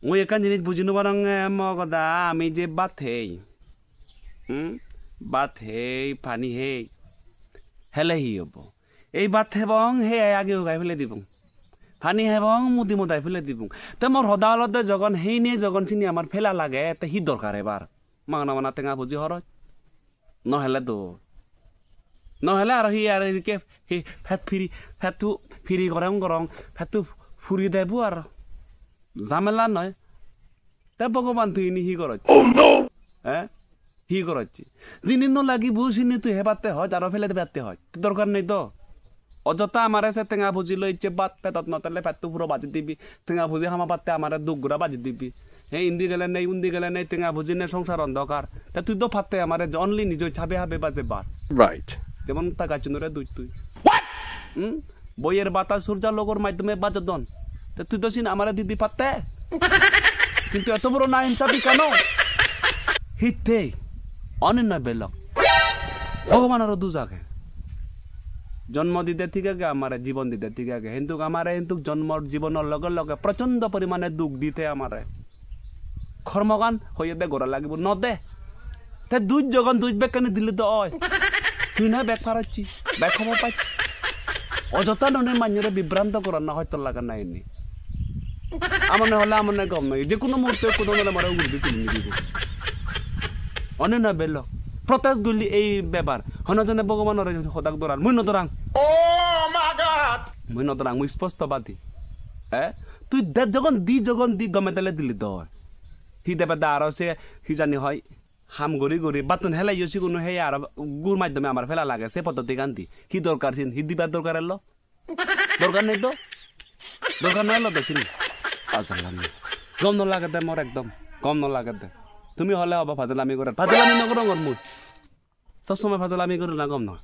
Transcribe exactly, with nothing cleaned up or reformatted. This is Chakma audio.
Mui ekkan jinis buji no parong, eh, mo goda, ami je bhat hei, hmm? Bhat hei, pani hei, hele hi obo? Ei bhat hebong, hei age ugai fele dibong. Pani hebong, mudi modai fele dibong. Te mor hoda olode jogon hei nei jogon sini amar pela lage, te hi dorkar ebar? Magana magana tenga puji horoj. No hele do. No hele aro hi aro edikke hi pet piri, pettu piri gorong gorong, pettu puri debu aro. Jamela noi. Te Bhogoban tui ini hi goroj? Oh no! Eh? Hi goroj? Jini no lagibo sini tui hebatte hoj, aro fele debatte hoj. Te dorkar nei do. Ojota amare se tenga puji loi icche bat petot no tele pettu puro baji dibi. Tenga puji hama patte amare duk gura baji dibi. He indi gele nei, undi gele nei, tenga puji nei, songsar ondokar. Te tui do patte amare je only nijoi habe habe baje bat. Right. Jemon ta gacchunore duj tui. What? Hmm? Boyer bata surja logor maddhome bajodon. Te tui do sin amare didi patte. Kintu eto boro na insafi keno? Hittei? Oninno belok. Bhogobanoro duj age. Jonmo dide thik age amare, jibon dide thik age. Hintu amare hintu jonmor jibonor loge loge prochondo porimane duk dite amare. Kormogan hoyede gora lagibo, no de. Te duj jogon duj bekkani dile do oi. Tui noi bek parocchi, bek hobor pacchi. Ojota nonei manjore bibranto gorana hoyto lagana ini. Amone hole amone gom noi. Je kono muhurte kono mone mare uguredi tuli nidibo. One na belo. Protest gulli ei bebar. Hono jone Bhogobanore hodak doran. Mui no dorang. Oh my God! Mui no dorang. Mui sposto badi. Eh? Tui de jogon di jogon di gome dale dili do. Hi debe da aro se hi jani hoi. Ham guri guri battun heleyo siguno heye aro gur maddhome amar pela lage se poddoti gan di. Hi dorkar sin? Hi dibar dorkar elo? Dorkar nei do. Dorkar nei elo do sini. Pajolami. Gom no lage de mor ekdom. Gom no lage de. Tumi hole hoba pajolami gorer. Pajolami no gorongor mui. Sob somoi pajolami gorona gom no.